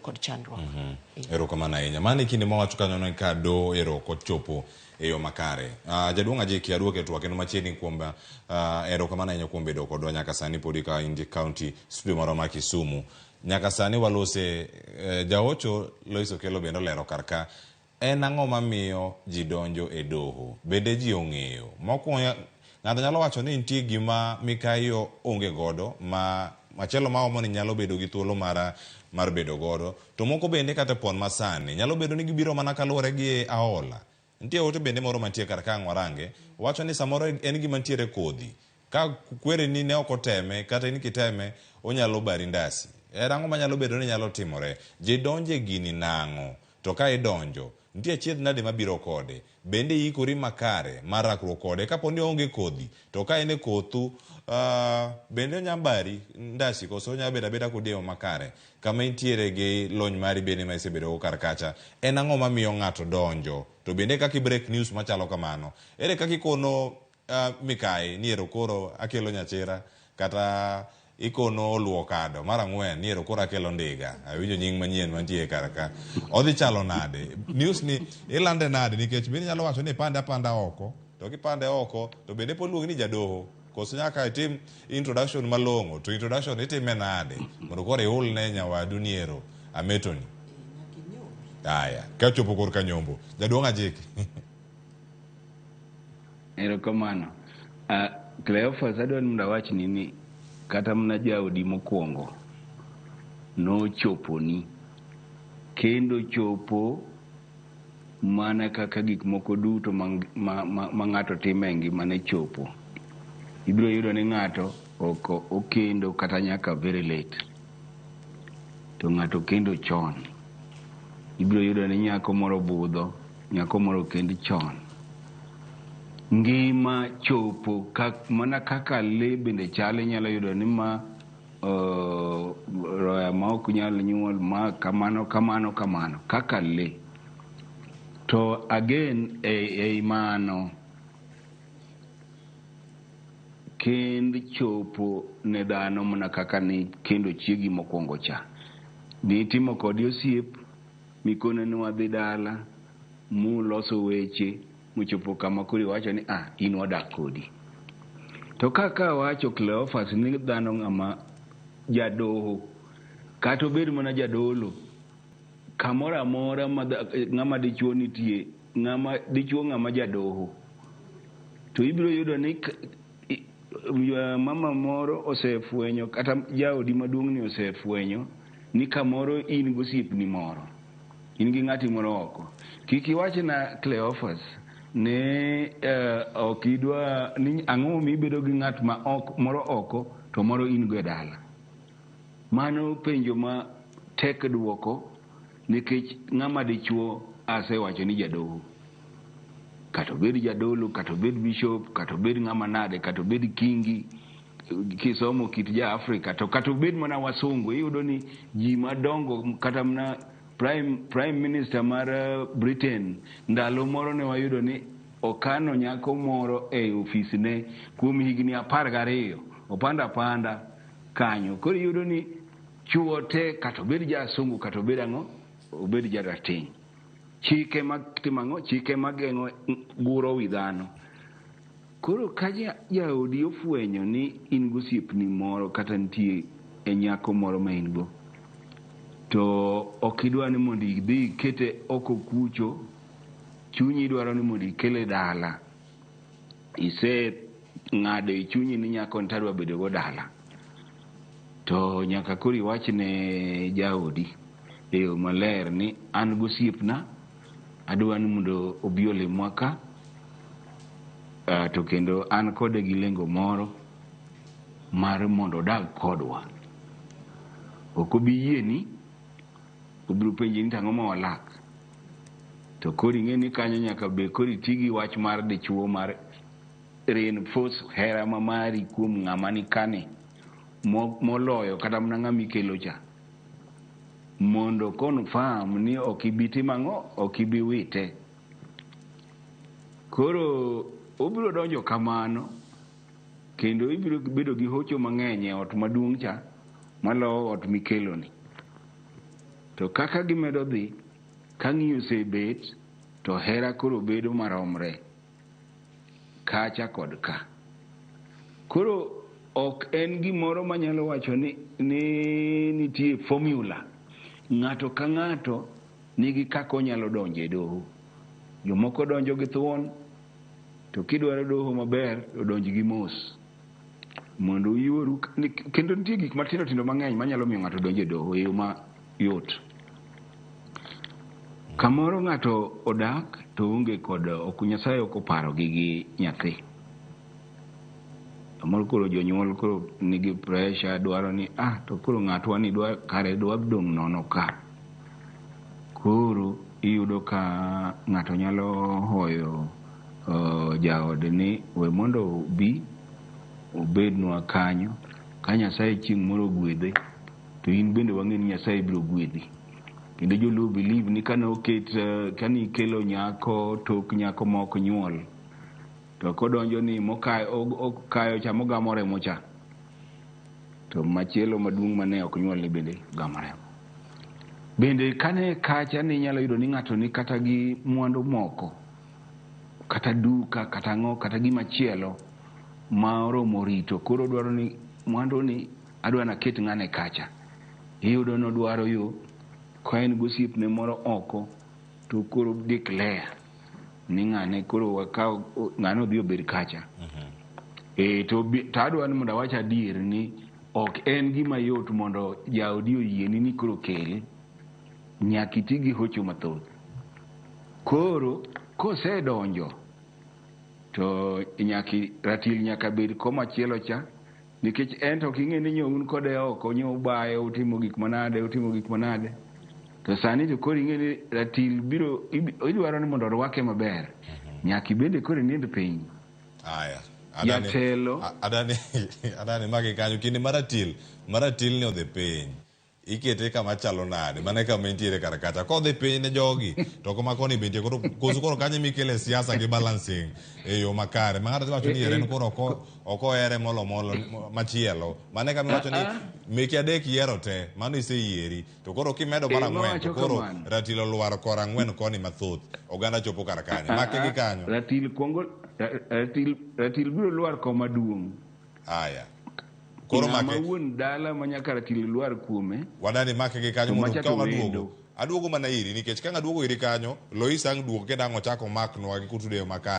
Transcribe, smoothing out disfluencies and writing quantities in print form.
kod chandruok. Erokamano ahinya. Mano e kinde ma wacho kanyo ni ka doho ero ok ochopo e yo makare. Jaduong' Ajiki aduoke twak kendo machiegni kuom erokamano ahinya kuom bedo kodwa nyaka sani podi ka in county studio marwa ma Kisumu. Nyaka sani walose jaocho Lois Okello bende olero kar ka en ang'o mamiyo ji donjo e doho? Bende ji ong'eyo? Mokwongo ng'ato nyalo wacho ni nitie gima mikayi onge godo ma machielo ma omo ni nyalo bedo gi thuolo mar bedo godo to moko bende kata pon masani nyalo bedo ni gibiro mana kaluwore gi aola. Nitie ote bende moro mantie kar ka ang' warange wacho ni samoro en gima ntiere kodhi ka kwereni ne ok oteme kata in kiteme onyalo bari ndasi. En ang'o manyalo bedo ni nyalo timore? Ji donjo e gini nang'o? To ka idonjo, nitie achiedh nade mabiro kode? Bende iikori makare mar rakruok kode kapo ni oonge kodhi? To ka en e kothu, bende onya bari ndasi koso onya bedo abeda kodi e yo makare? Kama intiere gi lony mari bende ma isebedo go kar kacha, en ang'o mamiyo ng'ato donjo? To bende kaka i break news machalo kamano, ere kaka ikono mikayi ni ero koro akelo nyachira kata ikono oluwo kado mar ang'wen ni ero koro akelo ndiga. Awinjo nying manyien mantie kar ka. Odhi chalo nade? News ni ilande nade nikech bende inyalo wacho ni ipande apanda oko to kipande oko to bende pod luongi ni jadoho koso nyaka itim introduction malong'o to introduction itime nade mondo koro iul ne nyawadu ni ero ametoni. Aya, kachopo korka nyombo. Jaduong' Ajiki. Erokamano. Cleophas adwa ni mondo awachni ni kata mana jaodi mokwongo nochoponi kendo chopo mana kaka gik moko duto ma ng'ato timo e ngimane chopo. Ibiro yudo ni ng'ato ok okendo kata nyaka very late, to ng'ato kendo chon. Ibiro yudo ni nyako moro budho, nyako moro okend chon. Ngima chopo mana kaka lee bende chal, inyalo yudo ni ma roya ma ok nyal nyuol, ma kamano kamano kamano kaka lee. To again ei mano kend chopo ne dhano mana kaka ni kendo chiegi mokwongo cha. Nitimo kode osiep mikone ni wadhi dala muloso weche mochopo kama koro iwacho ni in wadak kodi. To kaka wacho Cleophas ni dhano ng'ama jadoho kata obed mana jadolo kamoro amora ma ng'ama dichuo nitie, ng'ama dichuo ng'ama jadoho, to ibiro yudo ni mama moro osefwenyo kata jaodi maduong' ni osefwenyo ni kamoro in gosiepni moro, in gi ng'ati moro oko. Kik iwachna Cleophas ne ok idwa ni ang'o momiyo ibedo gi ng'at ma ok moro oko to moro in go e dala. Mano penjo ma tek duoko nikech ng'ama dichuo asewacho ni jadoho. Kata obed jadolo, kata obed bishop, kata obed ng'ama nade, kata obed kingi, kisomo kit ja Afrika, to kata obed mana wasungu, iyudo ni ji madongo kata mana prime minister mar Britain ndalo moro ne wayudo ni okano nyako moro e ofisne kuom higni 12, opanda apanda kanyo. Koro iyudo ni chuo te kata obed jasungu kata obed ang'o, obed jarateng'. Chike mag timo ang'o? Chike mageng'o guro wi dhano. Koro ka jaodi ofwenyo ni in gosiepni moro kata nitie e nyako moro ma in go, to ok idwa ni mondo idhi ikete oko kucho, chunyi dwaro ni mondo ikele dala. Ise ng'ado e chunyi ni nyako ni tadwa bedo go dala. To nyaka koro iwach ne jaodi e yo maler ni an gosiepna, adwa ni mondo obi olimwa ka, to kendo an kode gi lengo moro mar mondo odag kodwa. Ok obi yieni, obiro penji ni tang'o ma walak. To koro ing'e ni kanyo nyaka be koro iti gi wach mar dichuo mar reinforce hera ma mari kuom ng'ama ni kani moloyo kata mana ng'ama ikelo cha. Mondo confirm ni ok ibi timo ang'o, ok ibi wite. Koro obiro donjo kamano kendo ibiro bedo gi hocho mang'eny e ot maduong' cha maloyo ot mikeloni. To kaka gimedo dhi, ka ng'iyo osebet, to hera koro bedo maromre kacha kod ka. Koro ok en gimoro manyalo wacho ni nitie formula. Ng'ato ka ng'ato nigi kaka onyalo donjo e doho. Jomoko donjo gi thuon, to kidwaro doho maber, to donj gi mos. Mondo uyuoru, kendo nitie gik matindo tindo mang'eny manyalo miyo ng'ato donj e doho e yo mayot. Kamoro ng'ato odak to onge kod ok Nyasaye ok oparogi gi nyathi. Kamoro koro jonyuol koro nigi pressure dwaro ni to koro ng'atwa ni dwa kare dwa dong' nono ka. Koro iyudo ka ng'ato nyalo hoyo jaode ni we mondo obi obednwa kanyo ka Nyasaye chieng' moro ogwedhe to in bende wang'e ni Nyasaye biro gwedhi. Kendo joluo believe ni kane oket kane ikelo nyako tok nyako ma ok nyuol to kodonjo ni okayo cha mogamo remo cha to machielo maduong' mane ok nyuol ni bende gamo remo. Bende kane kacha ni inyalo yudo ni ng'ato ni kata gi mwandu moko kata duka kata ang'o kata gima chielo ma oromo rito koro dwaro ni mwandu ni adwa naket ng'ane kacha. Iyudo nodwaro yo ka en gosiepne moro oko to koro declare ni ng'ane koro wakaw ng'ane odhi obed kacha. To adwa ni mondo awach adier ni ok en gima yot mondo jaodi oyieni ni koro kele. Nyaka iti gi hocho mathoth. Koro kosedonjo to nyaka ratil nyaka bed koma chielo cha nikech en to ok ing'e ni nyo un kode oko nyo ubayo utimo gik manade utimo gik manade to sani to koro ing'e ni ratil biro idwaro ni mondo orwake maber. Nyaka ibende koro inind piny. Aya. Jatelo. Adani magi kanyo kinde maratil ni odhi piny. Ikete kama chalo nade? Mane kama intiere kar kacha. Kodhi piny ne jogi to koma koni bende koro koso koro kanyo mikele siasa gi balancing e yo makare. Ma ng'ato wacho ni eren koro ok ohere molo machielo. Mane kama iwacho ni meki adek yiero te, mano iseyieri. To koro kimedo mar ang'wen to koro ratil olwar kor ang'wen koni mathoth. Oganda chopo kar kanyo. Make gi kanyo. Ratil kuongo ratil biro lwar koma duong'. Aya. Koro make wuon dala ma nyaka ratil lwar kuome. Wadani make gi kanyo mondo ka aduogo. Aduogo mana iri nikech ka aduogo iri kanyo Lois ang' duogo kendo ang' ochako maknwa gi kutude makare.